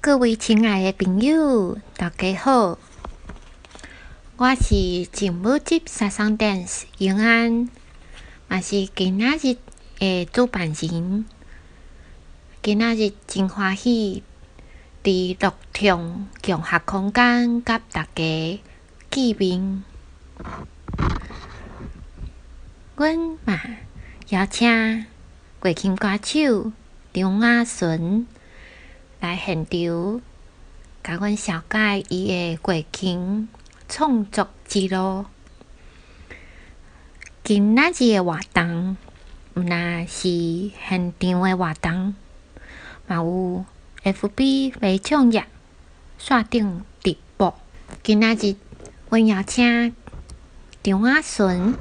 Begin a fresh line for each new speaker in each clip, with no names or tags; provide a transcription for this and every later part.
各位親愛的朋友，大家好，我是靜舞集沙桑 dance 永安，嘛是今仔日的主辦人。今仔日真歡喜，佇樂創共學空間佮大家見面。阮嘛邀請月琴歌手張雅純來現場，共阮紹介伊的月琴創作之路。今仔日的活動，毋但是現場的活動，嘛有 FB 迷創頁線頂直播。今仔日阮邀請張雅純，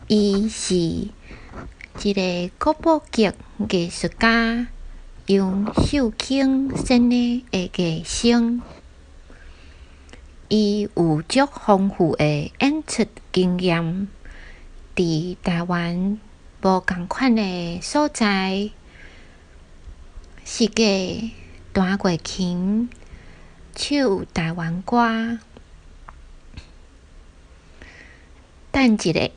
伊是一个國寶級藝術家楊秀卿先生的藝甥。伊有足豐富的演出經驗，佇台灣無仝款的所在，世界彈月琴、唱台灣歌。等一下，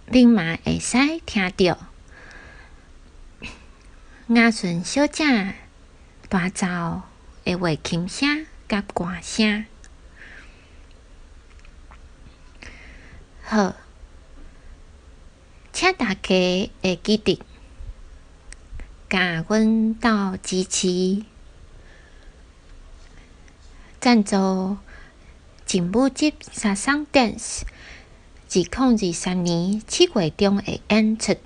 恁嘛會使聽著雅純小姐彈奏的月琴聲佮歌聲。好，請大家會記得共阮鬥支持、贊助靜舞集沙桑 dance 2023年7月中的演出。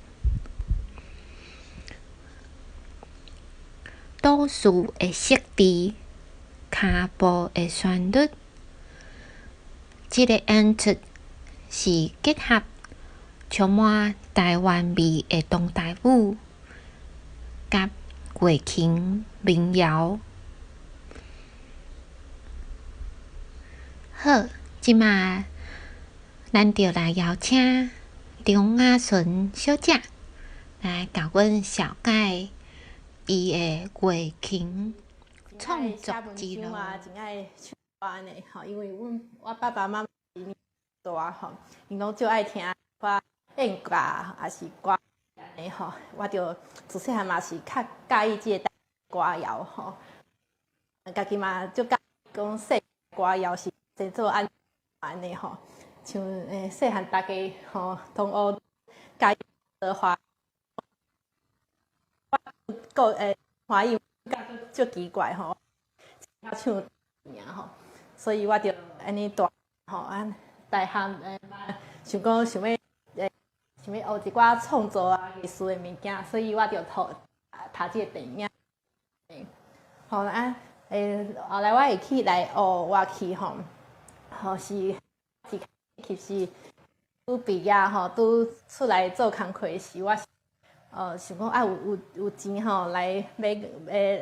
都市的設置，跤步的旋律，這个演出是結合充滿台灣味的當代舞，佮月琴民謠。好，這馬咱就來邀請張雅純小姐來共阮紹介伊的月琴創作之路。
真愛唱歌按呢吼，因為阮我爸爸媽媽大吼，𪜶攏足愛聽歌演歌，抑是歌按呢吼，我就自細漢嘛是較佮意這个歌謠吼，家己嘛足佮意講說歌謠是製作按按呢吼，像細漢大家吼同學佮意的話。個歡喜感覺足奇怪吼，唱爾吼，所以我就按呢大吼啊，大漢想講想欲學一寡創作啊藝術的物件，所以我就讀讀這个電影。吼啊後來我會去來學樂器吼，吼是其實拄畢業吼，拄出來做工課時，我想講啊，有錢吼，來買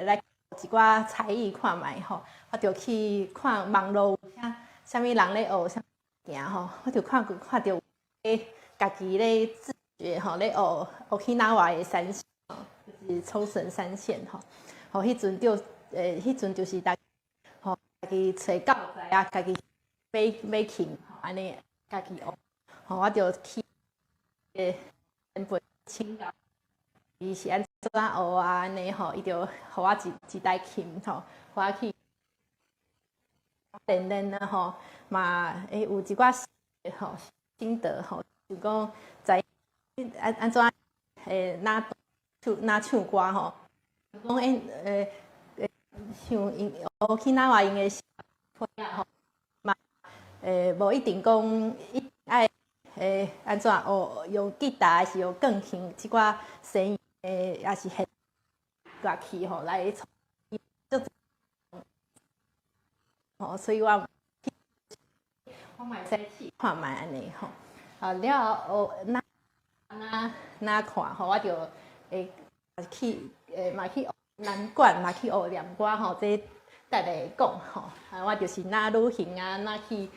來一寡才藝看覓吼，我就去看網路有啥啥物人咧學啥物件吼，我就看看著咧家己咧自學吼，咧學沖繩的三線吼，就是沖繩三線吼，吼彼陣就彼陣就是逐吼家己揣教材啊，家己買買琴按呢家己學，吼我就去前輩請教。伊是按怎學啊？按呢吼，伊就予我一一台琴吼，予我去練練啊吼，嘛會有一寡吼心得吼，就講知按按怎哪唱哪唱歌吼，講像𪜶沖繩𪜶的吼嘛無一定講一定愛按怎學用吉他還是用鋼琴這寡聲音。抑是弦樂器吼來創吼，所以我我嘛會使試看覓按呢吼。啊了後學哪哪哪看吼，我就會去嘛去學南管，嘛去學念歌吼，這等下會講吼。啊，我就是哪旅行啊，哪去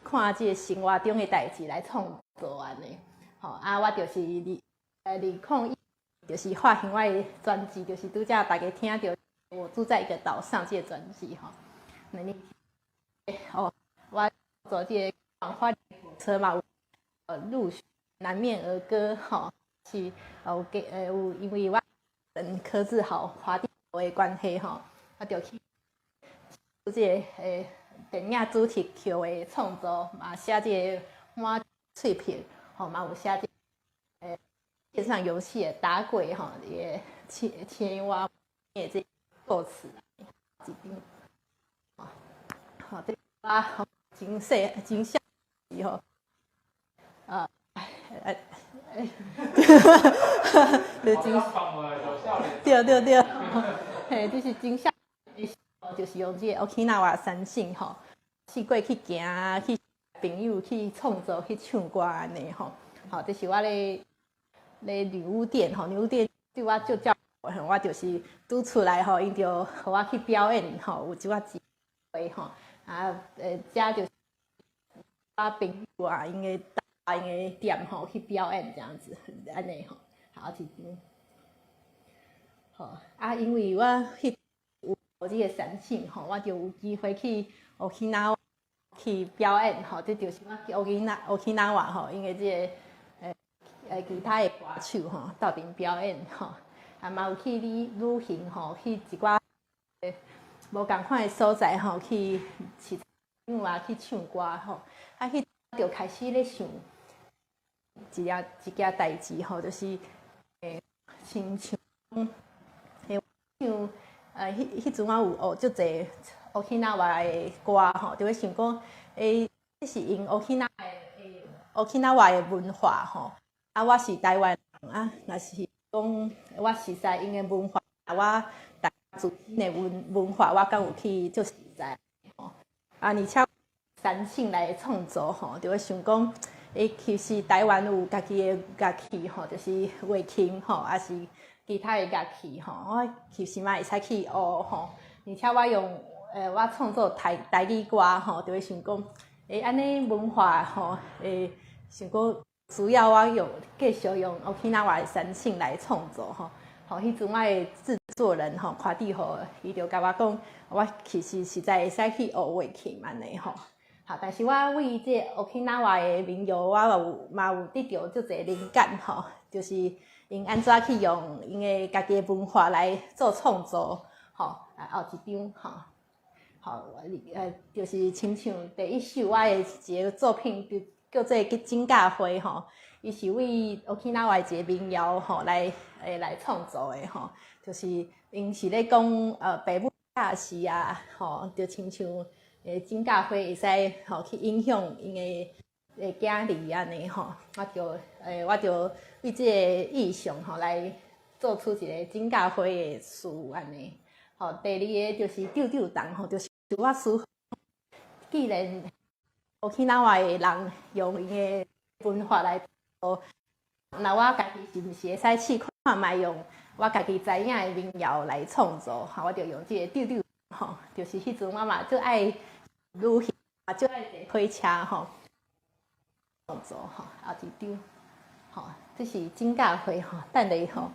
看這个生活中的代誌來創作按呢。吼啊，我就是2001。就是發行我的專輯，就是拄才大家聽著我住在一個島上這個專輯吼。那你哦，我做這個花火車嘛，有入選南面兒歌吼，是有給有因為我跟柯志豪華的關係吼，我就去這個電影主題曲的創作，嘛寫這個滿脆片，吼嘛有寫這個線上遊戲的打鬼吼，伊個簽簽我的這作詞一張，好，這我真細真小時候，啊，哎哎，對，真，對對對，嘿，這是真小，就是用這個 Okinawa 三線吼，四處去行，去朋友去創作去唱歌按呢吼，好，這是我咧咧女巫店吼，女巫店對我足照顧，我就是拄出來吼，𪜶就予我去表演吼，有這寡機會吼，啊，遮就我朋友啊，𪜶的𪜶的店吼去表演這樣子，按呢吼，好一張，好啊，因為我彼有這個三線吼，我就有機會去 Okinawa 去表演吼，這就是我去 Okinawa 吼，𪜶的這個其他的歌手吼鬥陣表演吼，啊嘛有去旅旅行吼，去一寡無仝款的所在吼，去市場啊去唱歌吼，啊彼就開始咧想一件一件代誌吼，就是親像像彼彼陣我有學足濟 Okinawa 的歌吼，就會想講，這是𪜶 Okinawa 的文化吼，啊，我是台灣人啊，若是講我熟似𪜶的文化，我台自身的文文化，我敢有去足實在吼？啊，而且三線來創作吼，就會想講，其實台灣有家己的樂器吼，就是月琴吼，抑是其他的樂器吼，我其實嘛會使去學吼。而且我用我創作台台語歌吼，就會想講，按呢文化吼，想講需要我用繼續用 Okinawa 的三線來創作吼。吼，彼陣我的製作人吼，誇志豪，伊就共我講，我其實實在會使去學樂器按呢吼。好，但是我為這個 Okinawa 的民謠，我有嘛有得著足濟靈感吼，就是𪜶按怎去用𪜶的家己的文化來做創作，吼，啊，後一張吼，好，就是親像第一首我的一個作品，就叫做《金甲花》吼，伊是為 Okinawa 一個民謠吼來來創作的吼，就是𪜶是咧講爸母教時啊，吼，就親像金甲花會使吼去影響𪜶的囝兒按呢吼，我就為這個意象吼來做出一個金甲花的詞按呢。吼，第二個就是丟丟動吼，就是我思既然 Okinawa 的人用𪜶的文化來做，那我家己是毋是會使試看覓用我家己知影的民謠來創作？吼，我就用這個丟丟吼，就是彼陣我嘛足愛旅行，嘛足愛坐火車吼，創作吼，後一張吼，這是金甲花吼，等下吼，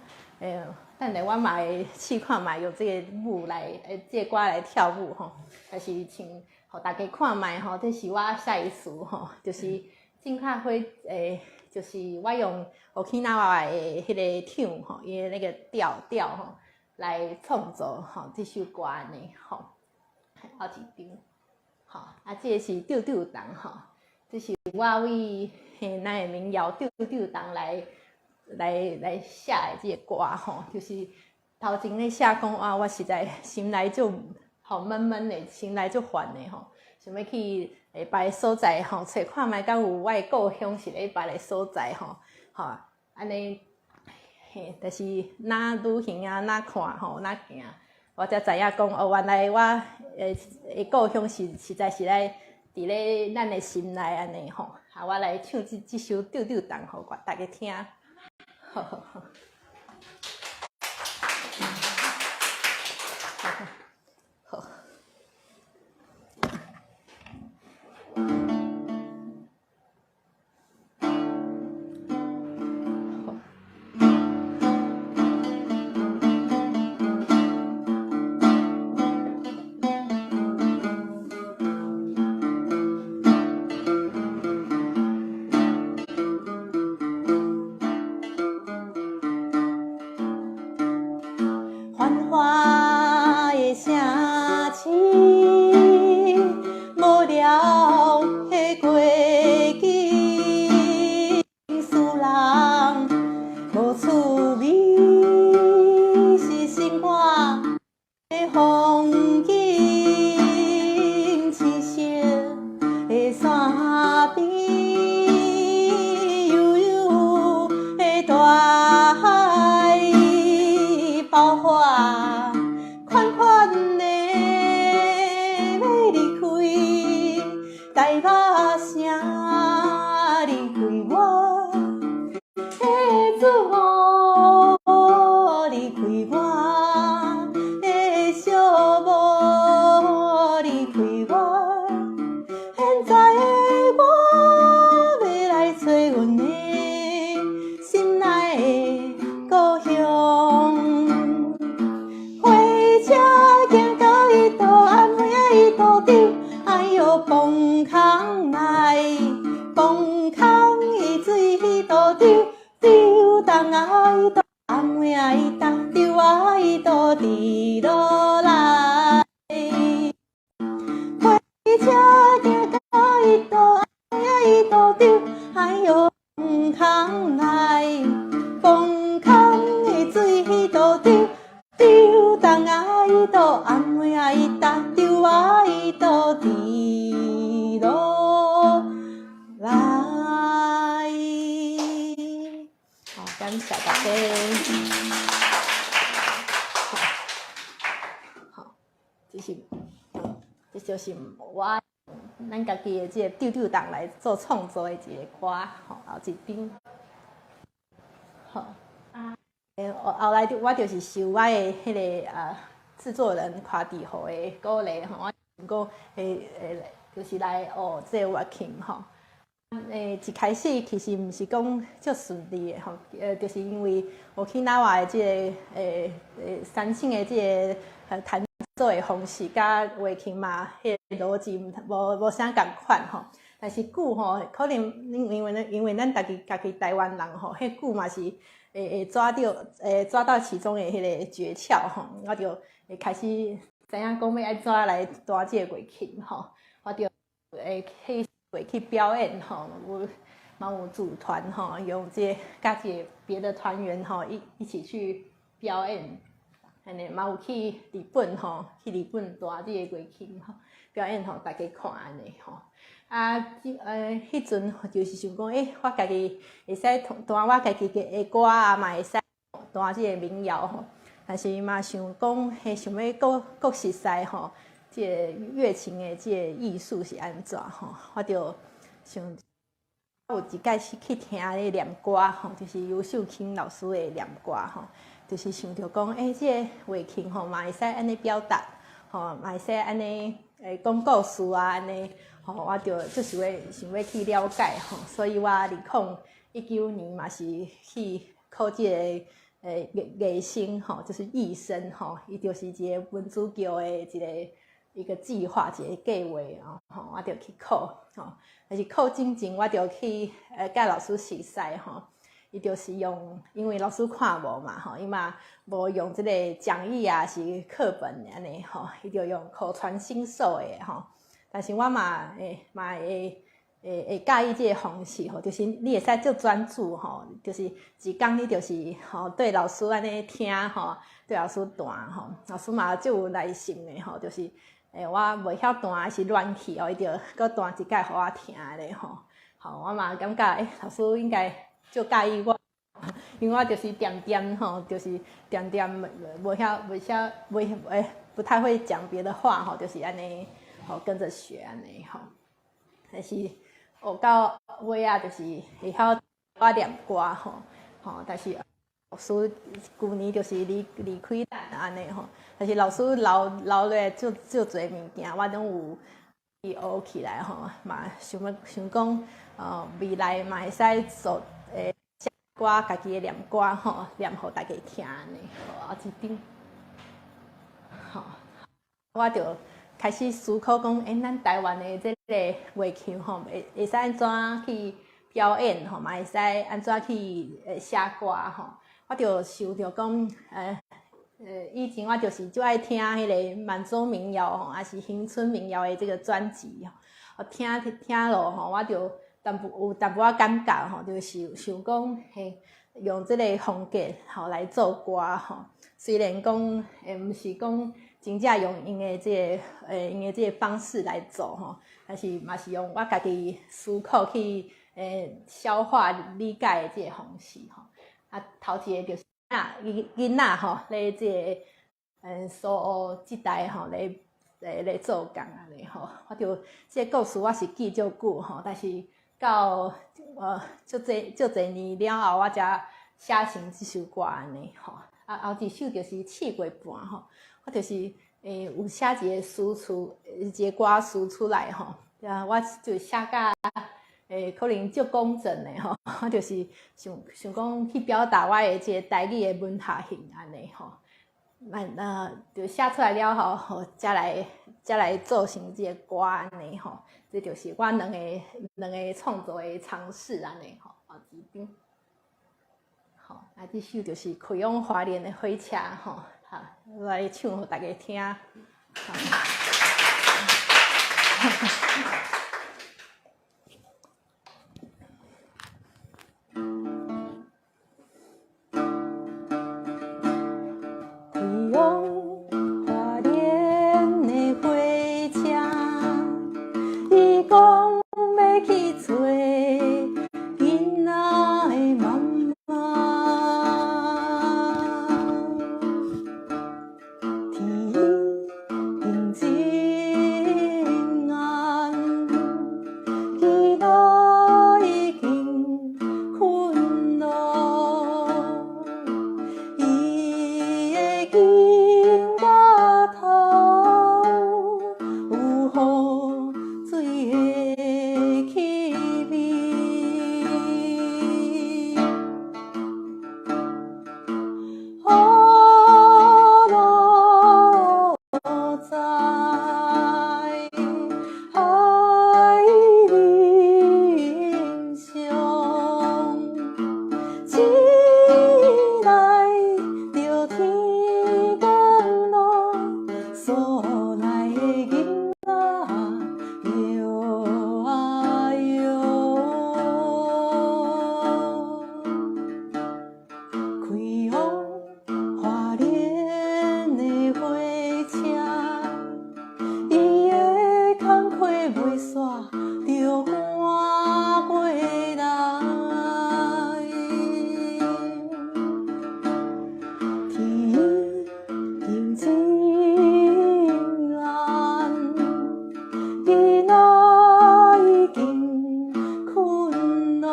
等下我嘛會試看覓用這個舞來，這個歌來跳舞吼，但是像予大家看覓吼，這是我寫的詞吼，就是金甲花，就是我用 Okinawa 的彼個調吼，伊的那個調調吼來創作吼這首歌按呢吼，後一張，吼，啊，這個是丟丟動吼，這是我為咱的民謠丟丟動來來來寫的這個歌吼，就是頭前咧寫講啊，我實在心內足吼悶悶的，心內足煩的吼，想欲去別个所在吼，揣看覓敢有我的故鄉是咧別个所在吼，吼，按呢，嘿，但是若旅行啊，若看吼，若行，我才知影講哦，原來我的故鄉是實在是咧佇咧咱的心內按呢吼。啊，我來唱這這首丟丟動，予大家聽。好好好。好。好。風景，青色的山邊，悠悠的大海，暴雪款款的欲離開台北城，離開我的祖國，離開我的寂寞，離開我。現在的我欲來揣阮的心內的故鄉。火車行到彼度，暗暝仔彼度場，哎喲，崩空來，崩空伊水彼度場，丟東仔彼度，暗暝仔伊搭丟仔彼度跌落來。火車行到彼度，暗暝仔彼度場，哎喲，崩空來，崩空伊水彼度場，丟東仔彼度，暗暝仔伊搭丟仔彼度跌落來。好，感謝大家。好，好，這就是我咱家己的這個丟丟動來做創作的一個歌，吼，後一張。好，啊，後來我就是受我的彼個製作人誇地豪的鼓勵吼，我想講就是來學這個月琴吼。一開始其實毋是講足順利的吼，就是因為我去拿瓦的這個三星的這個彈奏的方式，佮月琴嘛，彼個邏輯無啥仝款吼。但是久吼，可能因為咱家己台灣人吼，彼久嘛是會抓到其中的彼個訣竅吼，我就會開始知影講欲按怎來彈這個月琴吼，我就會去表演吼，有嘛有組團吼，用這個佮這個別的團員吼一起去表演，按呢嘛有去日本吼，去日本彈這個月琴吼，表演予大家看按呢吼。啊，彼陣就是想講，我家己會使彈我家己的歌啊，嘛會使彈這個民謠吼。但是嘛想講，想欲閣熟似吼，這個月琴的這個藝術是按怎吼？我就想有一擺是去聽咧念歌吼，就是游秀卿老師的念歌吼，就是想著講，這個月琴吼嘛會使按呢表達，吼嘛會使按呢講故事啊，按呢吼，我就足想欲去了解吼，所以我2019年嘛是去考這個藝聲吼，就是藝聲吼，伊就是一個文資局的一個計劃，一個計劃哦，吼，我就去考吼，但是考進前我就去佮老師熟似吼，伊就是用，因為老師看無嘛吼，伊嘛無用這個講義啊，是課本按呢吼，伊就用口傳心授的吼，但是我嘛會佮意這個方式吼，就是你會使足專注吼，就是一工你就是吼對老師按呢聽吼，對老師彈吼，老師嘛足有耐心的吼，就是我袂曉彈還是亂去哦，伊就閣彈一擺予我聽咧吼。吼，我嘛感覺老師應該足佮意我，因為我就是恬恬吼，就是恬恬無曉袂曉袂不太會講別的話吼，就是按呢吼跟著學按呢吼。但是學到尾仔就是會曉我念歌吼，吼，但是老師舊年就是離開咱按呢吼，但是老師留落來足足濟物件，我攏有去學起來吼，嘛想欲想講，未來嘛會使做寫歌，家己的念歌吼，念予大家聽按呢，好，啊這張，吼，我就開始思考講，咱台灣的這個月琴吼，會使按怎去表演吼，嘛會使按怎去寫歌吼。我就想著講，以前我就是足愛聽彼個滿洲民謠吼，抑是恆春民謠的這個專輯吼，我聽聽落吼，我就有淡薄仔感覺吼，就是想講，嘿，用這個風格吼來做歌吼。雖然講，毋是講真正用𪜶的這個方式來做吼，但是嘛是用我家己思考去消化理解的這個方式吼。啊，頭一个就是囡仔吼，咧這个蘇澳這代吼咧做工按呢吼。我就這个故事我是記足久吼，但是到足濟足濟年了後，我才寫成這首歌按呢吼。啊，後一首就是試過半吼，我就是有寫一个詩詞，一个歌詞出來吼，啊，我就寫甲可能足工整的吼，我就是想想講去表達我的這個台語的文學性按呢吼。那就寫出來了後，吼，才來做成這個歌按呢吼。這就是我兩個創作的嘗試按呢吼。後一張，吼，啊，這首就是開往花蓮的火車吼，哈，我來唱予大家聽。開往花蓮的火車，伊講欲去揣囡仔的媽媽。天已經真暗，囡仔已經睏囉，伊的肩胛頭有雨水的氣味。雨落在海面上，醒來就天光囉，所內的囡仔搖啊搖。開往花蓮的火車，伊的工課袂煞，就趕過來。天已經真暗，囡仔已經睏囉，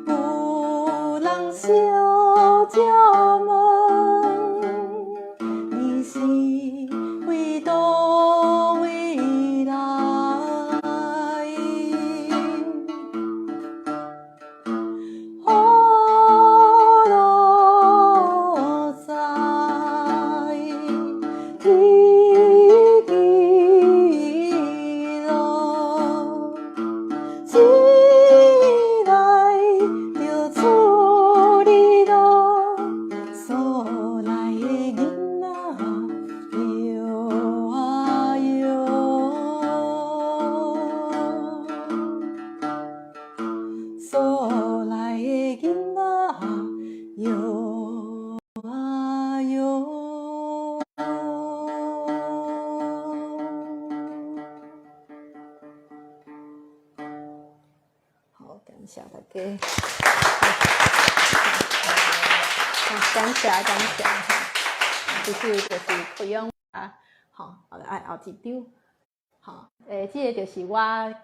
有人相借問，你是為佗位來？雨落在天基囉，醒來就厝裡囉，所內的囡仔搖啊搖。所內的囡仔搖啊搖。好，感謝大家。感謝感謝。這首就是開往啊，吼，啊後一張，吼，這个就是我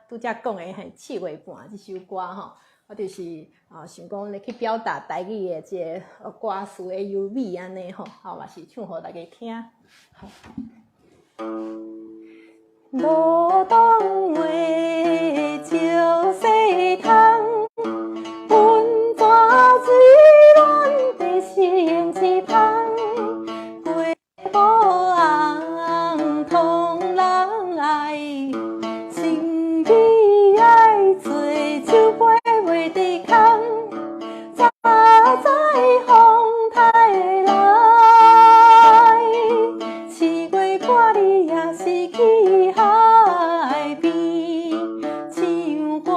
拄才講的嘿，試過半這首歌吼，我就是想講咧去表達台語的這个歌詞的優美按呢吼，好嘛是唱予大家聽。好。路東的石西窗，溫泉水暖地成一芳，雞母紅通人愛，心機愛做手背袂佇空，早知風颱來，試過半你也是去海邊唱歌。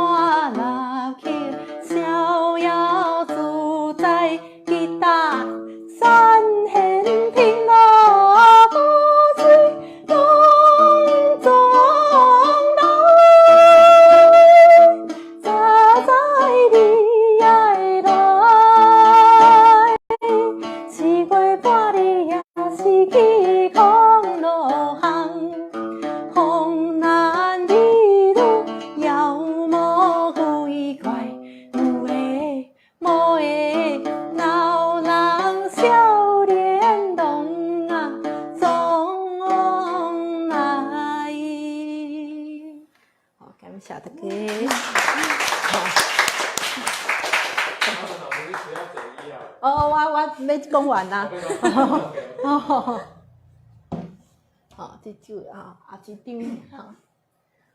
大家。哦，我欲講完啦。哦，好，這首啊，後一張吼，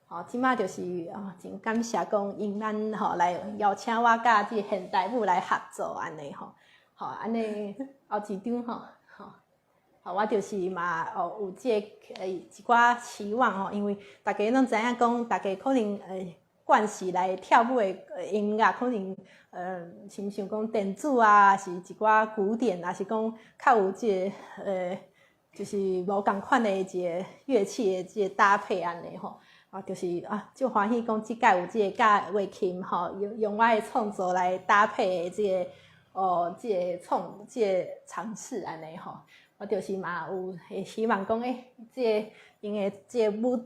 好，這馬就是啊，真感謝講𪜶咱吼來邀請我佮這個現代舞來合作按呢吼，好，按呢後一張吼，吼，好，我就是嘛哦有這個一寡期望吼，因為大家攏知影講，大家可能慣勢來跳舞的音樂，可能親像講電子啊，是一寡古典，抑是講較有這個就是無仝款的一個樂器的這個搭配按呢吼，啊，就是啊，足歡喜講這擺有這個佮月琴吼，用我的創作來搭配的這個哦，這個創這個嘗試按呢吼，我就是嘛有會希望講這個𪜶的這個舞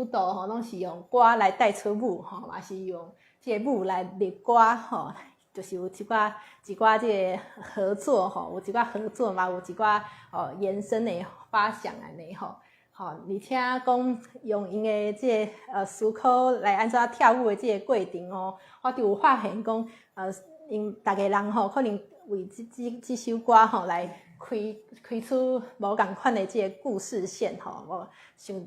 蹈吼，攏是用歌來帶出舞吼，嘛是用這個舞來入歌吼，就是有一寡這個合作吼，有一寡合作嘛，有一寡哦延伸的發想按呢吼，吼，而且講用𪜶的這個思考來按怎跳舞的這個過程哦，我就有發現講，𪜶逐个人吼，可能為這首歌吼來開出無仝款的這個故事線吼，我想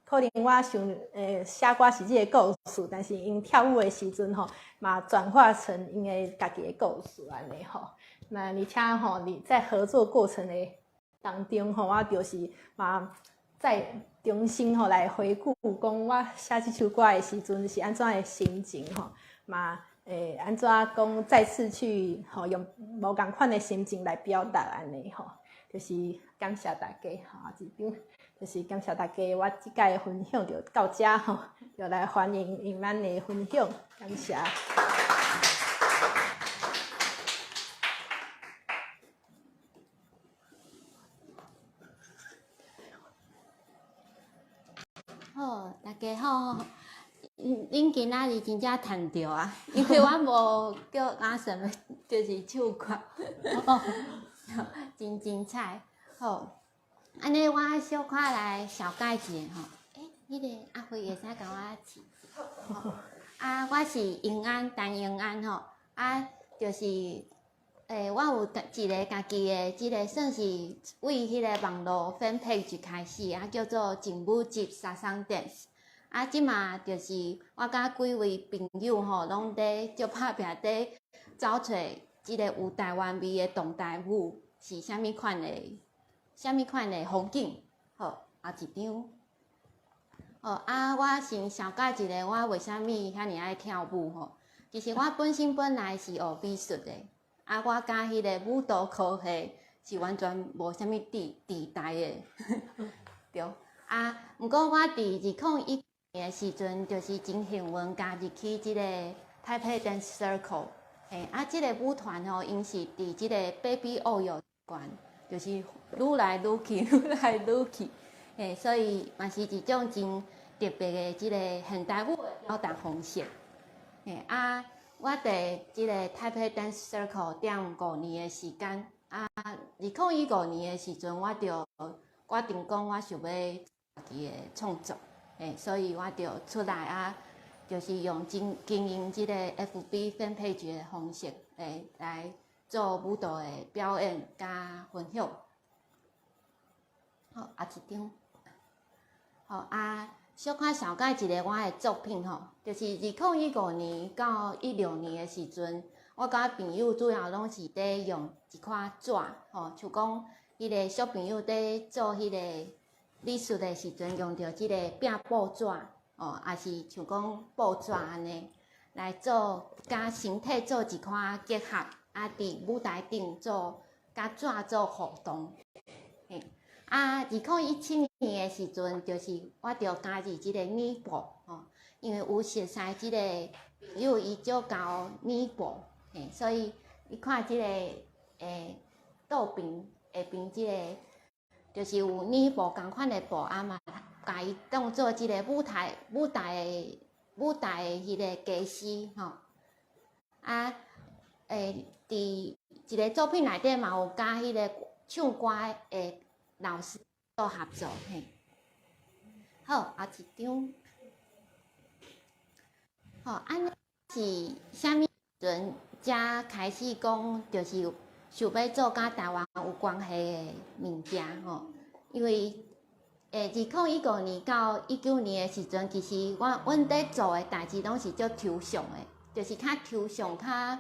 可能我想寫歌是這個故事，但是𪜶跳舞的時陣吼，嘛轉化成𪜶的家己的故事按呢吼。那而且吼，你在合作過程的當中吼，我就是嘛再重新吼來回顧講我寫這首歌的時陣是按怎的心情吼，嘛按怎講再次去吼用無仝款的心情來表達按呢吼，就是感謝大家吼，這張就是感謝大家，我這擺的分享就到這吼，就來歡迎𪜶咱的分享，感謝。
好，大家好。恁今仔日真正趁著啊，因為我無叫阿嬸，就是唱歌，真精彩。好，按呢我小可來紹介一下吼。彼個阿輝會使共我試。啊，我是英安，陳英安吼。啊，就是，我有一個家己的，這個算是為彼個網路 fan page 開始，啊，叫做勁舞集沙桑 dance。啊，這馬就是我佮幾位朋友吼，攏佇足拍拚佇找揣這個有台灣味的當代舞是啥物款的，啥物款的風景。好，後一張。哦，啊，我先紹介一下，我為啥物遐爾愛跳舞吼？其實我本身本來是學美術的，啊，我佮彼個舞蹈科系是完全無啥物佇代的，對。啊，毋過我佇2019年的時陣，就是真幸運加入去這個台北 Dance Circle，嘿，啊，這個舞團吼，𪜶是佇這個 Baby Oil 館，就是愈來愈去，愈來愈去，嘿，所以嘛是一種真特別的這個現代舞的表達方式，嘿，啊，我佇這個台北 Dance Circle 踮5年的時間，啊，2015年的時陣，我就決定講我想欲家己的創作，嘿，所以我就出來啊，就是用經營這個 FB fan page 的方式，來做舞蹈的表演佮分享。好，後一張。好啊，小可紹介一下我的作品吼，就是2015年到16年的時陣，我佮朋友主要攏是佇用一塊紙吼，像講彼個小朋友佇做彼個美術的時陣，用著這個拼布紙哦，抑是像講布紙按呢來做，佮身體做一款結合，啊，佇舞台頂做佮紙做互動。嘿，啊，2017年的時陣，就是我就加入這個染布吼，因為有熟似這個朋友，伊足𠢕染布，嘿，所以你看這個倒邊下邊這個，就是有染布仝款的布啊嘛，共伊當做這個舞台的彼個家私吼。啊，佇一個作品內底嘛有佮彼個唱歌的老師做合作嘿。好，後一張。吼，按呢是啥物時陣才開始講，就是想欲做佮台灣有關係的物件吼？因為2015年到19年的時陣，其實阮佇做的代誌攏是足抽象的，就是較抽象、較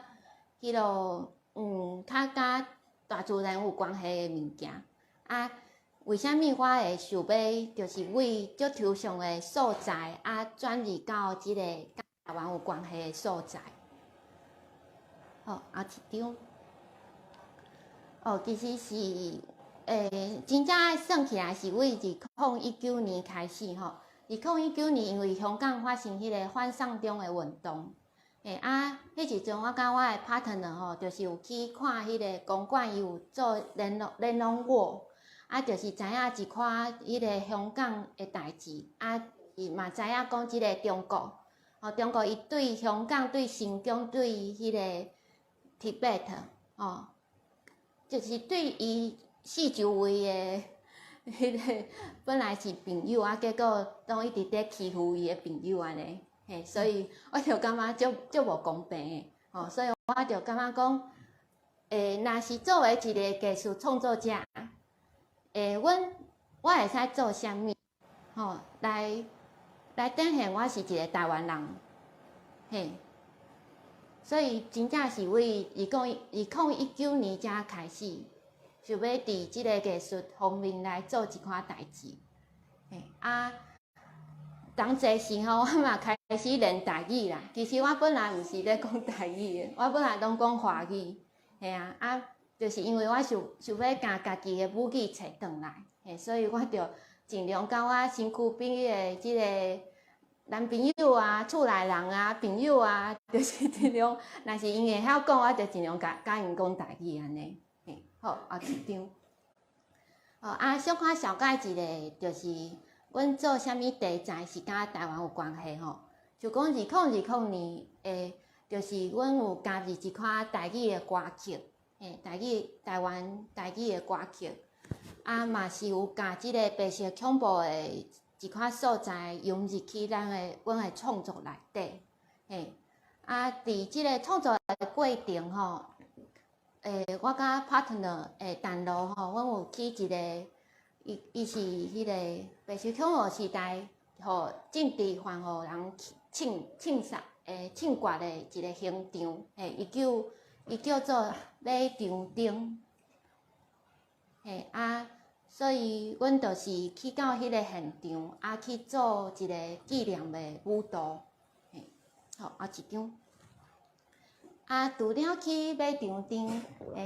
彼落較佮大自然有關係的物件。啊，為啥物我會想欲就是為足抽象的素材啊，轉移到這个佮台灣有關係的素材？好，後一張。哦，其實是，真正算起來是為2019年開始吼。2019年因為香港發生彼个反送中的運動，啊，彼時陣我佮我的 partner 吼，就是有去看彼个公館，伊有做聯絡我，啊，就是知影一寡彼个香港的代誌，啊，伊嘛知影講這个中國，吼，中國伊對香港、對新疆、對彼个 Tibet，吼，就是對伊四周圍的彼个本來是朋友啊，結果攏一直佇欺負伊的朋友按呢，嘿，所以我就感覺足足無公平的，吼，所以我就感覺講，若是作為一个藝術創作者，阮我會使做啥物，吼，來展現我是一个台灣人，嘿，所以真正是為2019年才開始，想欲佇這个藝術方面來做一寡代誌，嘿啊，當這時吼，我嘛開始練台語啦。其實我本來毋是咧講台語的，我本來攏講華語，嘿啊啊，就是因為我想想欲共家己的母語揣轉來，嘿，所以我就盡量佮我身軀邊的這个男朋友啊、厝內人啊、朋友啊，就是盡量，若是𪜶會曉講，我就盡量共𪜶講台語按呢。嘿，好，後一張。哦啊，小可紹介一下，就是阮做啥物題材是佮台灣有關係吼。就講2020年，就是阮有加入一款台語的歌曲，嘿，台灣台語的歌曲，啊嘛是有共這个白色恐怖的一款素材融入去阮的創作內底，嘿，啊，佇這个創作的過程吼，我佮 partner 陳露吼，阮有去一个，伊是彼个白色恐怖時代，予政治犯予人槍殺槍決的一个刑場，嘿，伊叫做馬場町，嘿啊，所以阮就是去到彼个現場，啊去做一个紀念的舞蹈，嘿，好，後一張。啊，除了去馬場町，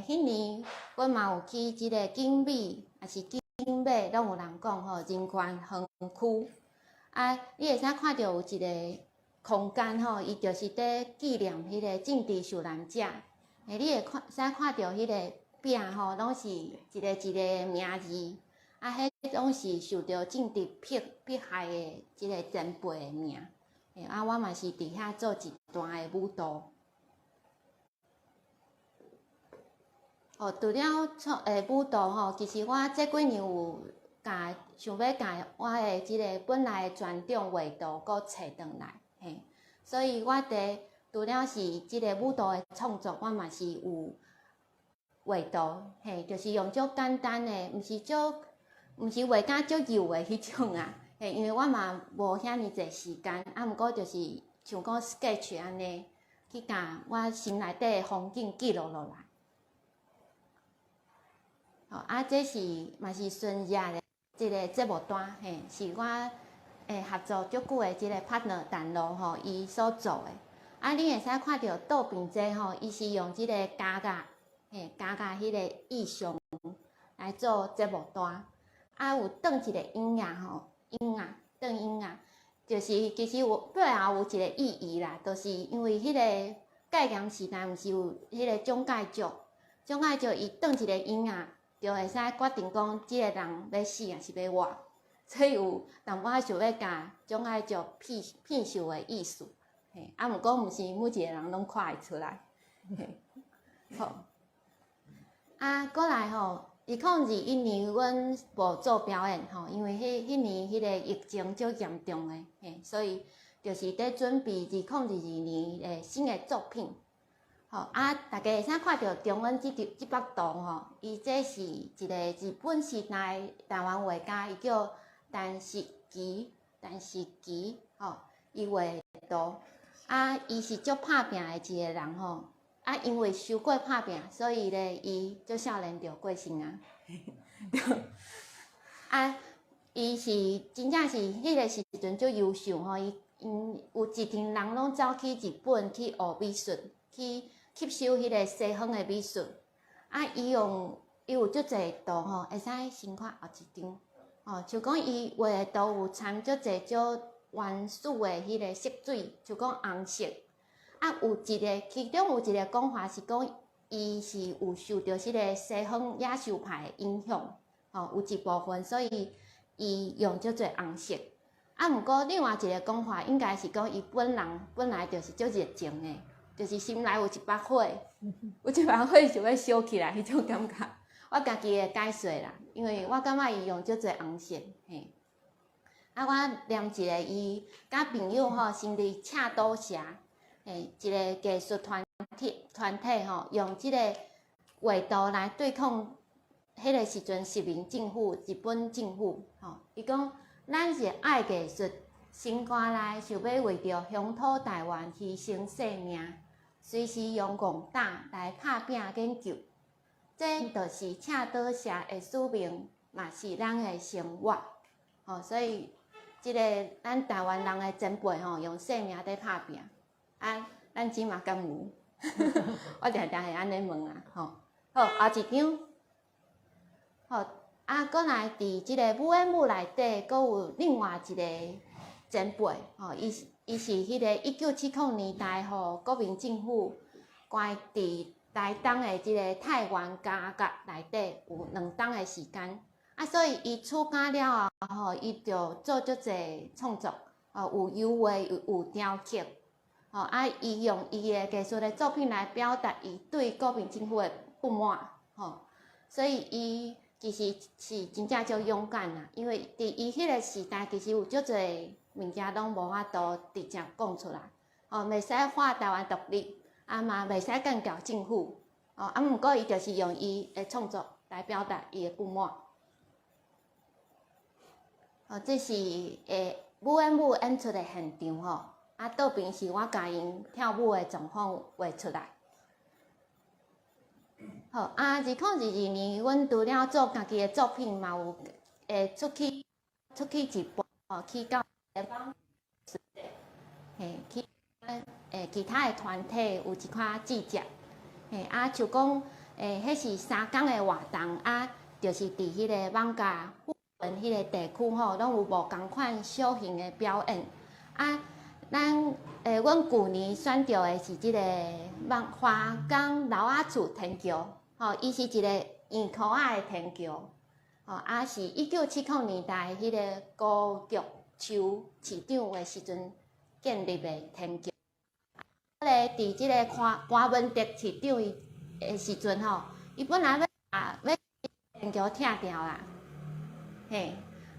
彼年阮嘛有去這个景美，抑是景美，攏有人講吼，人權園區。啊，你會使看著有一个空間吼，伊就是佇紀念彼个政治受難者。你會看使看著彼个壁吼，攏是一个一个名字，啊，彼攏是受著政治迫害的這个前輩的名。啊，我嘛是佇遐做一段的舞蹈。哦，除了創舞蹈吼，其實我這幾年有共想欲共我的這个本來的專長畫圖閣揣轉來，嘿，所以我佇除了是這个舞蹈的創作，我嘛是有畫圖，嘿，就是用足簡單的，毋是畫甲足幼的彼種啊，嘿，因為我嘛無遐爾濟時間，啊，毋過就是像講 sketch 按呢，去共我心內底的風景記錄落來。吼，啊，這是嘛是孫熱的這个節目單，嘿，是我合作足久的這个 partner 陳露吼，伊所做的。啊，你會使看著倒邊這吼，伊是用這个膠仔，嘿，膠仔彼个意象來做節目單。啊，有轉一个影仔吼，影仔轉影仔，就是其實有背後有一个意義啦，就是因為彼个戒嚴時代毋是有彼个蔣介石，蔣介石伊轉一个影仔，就會使決定講這个人欲死抑是欲活，所以有淡薄仔想欲共蔣介石騙受的意思，嘿，啊，毋過毋是每一个人攏看會出來，嘿，好，啊，過來吼，2021年阮無做表演吼，因為彼年彼个疫情足嚴重的，嘿，所以
就是佇準備2022年的新的作品。吼啊，大家會使看著中間這張這幅圖吼，伊這是一個日本時代台灣畫家，伊叫陳式奇，陳式奇吼，伊畫的圖。啊，伊是足拍拚的一個人吼。啊，因為傷過拍拚，所以咧，伊足少年就過身啊。啊，伊是真正是彼個時陣足優秀吼，伊𪜶有一群人攏走去日本去學美術，去吸收彼個西方的美術。啊，伊用伊有足濟圖吼，會使先看後一張。吼，像講伊畫的圖有摻足濟種原始的彼個色水，像講紅色。啊，有一個，其中有一個講法是講，伊是有受著彼個西方野獸派的影響，吼，有一部分，所以伊用足濟紅色。啊，毋過另外一個講法，應該是講伊本人本來就是足熱情的，就是心內有一把火，有一把火想欲燒起來彼種感覺。我家己的解說啦，因為我感覺伊用足濟紅色，嘿。啊，我念一个伊佮朋友吼成立赤島社，嘿，一個藝術團體吼，用這個畫圖來對抗彼個時陣殖民政府、日本政府，吼。伊講咱是愛藝術，心肝內想欲為著鄉土台灣犧牲性命，隨時用戇膽來拍拚研究。這就是赤島社的使命，嘛是咱的生活。吼，所以這個咱台灣人的前輩吼，用性命佇拍拚。啊，咱這馬敢有？我定定會按呢問啊，吼。好，後一張。好，啊，閣來佇這个舞演舞內底，閣有另外一個前輩，吼，伊是彼个1970年代吼，國民政府關佇台東的這个太原監獄內底有2冬的時間。啊，所以伊出監了後吼，伊就做足濟創作，吼，有油畫，有雕刻，吼，啊，伊用伊的藝術的作品來表達伊對國民政府的不滿，吼，所以伊其實是真正足勇敢啦，因為佇伊彼个時代，其實有足濟物件攏無法度直接講出來，吼，袂使喊台灣獨立，啊嘛袂使幹譙政府，吼，啊，毋過伊就是用伊的創作來表達伊的不滿。哦，這是舞演舞演出的現場吼，啊，倒邊是我共𪜶跳舞的狀況畫出來。好，啊，2022年，阮除了做家己的作品，嘛有會出去直播，吼，去到嘿，去其他的團體有一寡節節，嘿，啊，像講彼是3工的活動，啊，就是佇彼个艋舺富源彼个地區吼，攏有無仝款小型的表演。啊，咱阮舊年選著的是這个艋華岡老仔厝天橋，吼，伊是一個圓箍仔的天橋，吼，啊是1970年代彼个高玉秋市長的時陣建立的天橋。咧，佇這个柯文哲市長伊的時陣吼，伊本來欲啊欲天橋拆掉啦，嘿，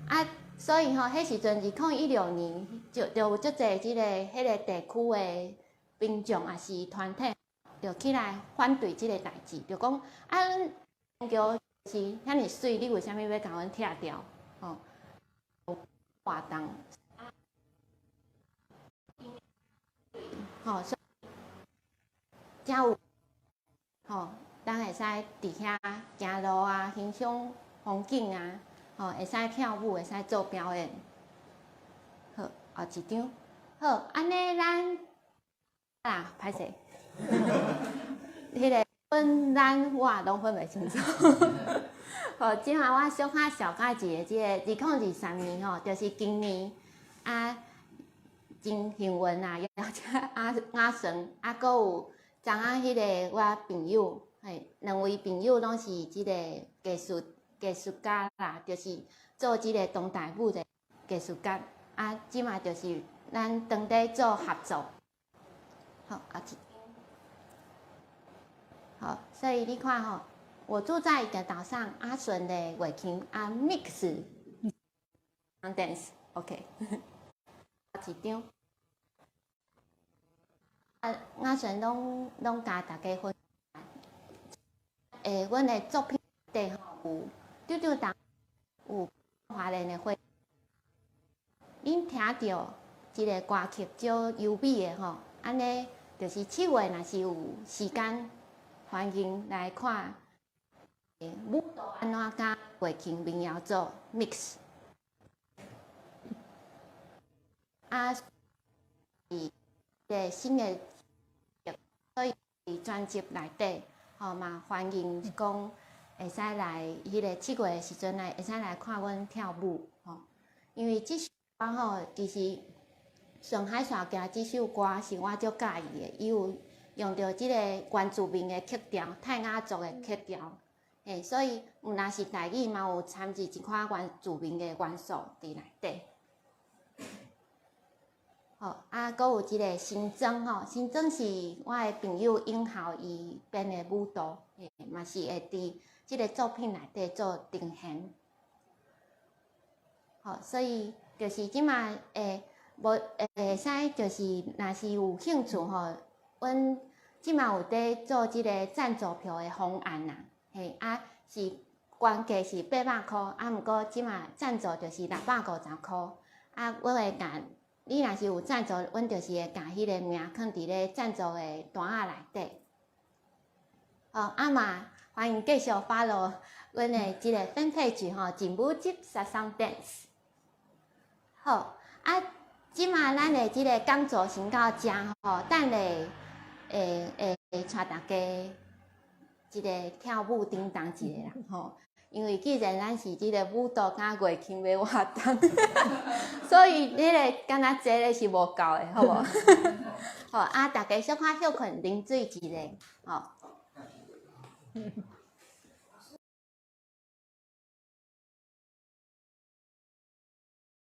啊，所以吼，彼時陣2016年就有足濟這个彼个地區的民眾抑是團體，就起來反對這个代誌，就講啊，天橋是遐爾媠，你為啥物欲共阮拆掉？吼，活動，吼，所以才有吼，咱會使佇遐行路啊，欣賞風景啊，吼，會使跳舞，會使做表演。好，後一張。好，按呢咱啊，歹勢，彼个分咱我攏分袂清楚。好，這下我小可紹介一下，這个2023年吼，就是今年啊，真幸運啊，邀請阿阿順，啊，閣有昨昏彼个我朋友，嘿，兩位朋友攏是這个藝術家啦，就是做這个當代舞的藝術家，啊，這馬就是咱當地做合作。好，後一好，所以你看吼，我住在一個島上，阿順的畫琴啊，mix dance，OK，一張。雅璇攏攏共大家分享。阮的作品內底吼有拄拄當有華蓮的花，恁聽著這个歌曲足優美的吼，按呢就是7月若是有時間，歡迎來看舞蹈按怎佮月琴民謠做 mix。啊，是個新的，所以專輯內底吼嘛歡迎講會使來彼个7月的時陣來會使來看阮跳舞吼，因為這首歌吼其實上海煞行這首歌是我足佮意的，伊有用著這個原住民的曲調，泰雅族的曲調，嘿，所以毋但是台語嘛有摻入一寡原住民的元素佇內底。好，啊，閣有這个新裝吼，新裝是我的朋友永豪伊編的舞蹈，嘿，嘛是會佇這个作品內底做呈現。好，所以就是這馬會無會使，就是若是有興趣吼，阮這馬有佇做這个贊助票的方案啦，嘿，啊是原價是800箍，啊，毋過這馬贊助就是650箍，啊，阮會共你若是有贊助，阮就是會共彼个名囥佇咧贊助的單仔內底。好，啊嘛歡迎繼續 follow 阮的這個 fan page 吼，錦舞集沙桑 dance。好，啊，這馬咱的這個講座先到遮吼，等下會會帶大家這个跳舞叮當一下啦吼。因為既然咱是這个舞蹈佮月琴的活動，所以彼个敢若坐咧是無夠的，好無？好啊，大家小可歇睏，啉水一下，吼。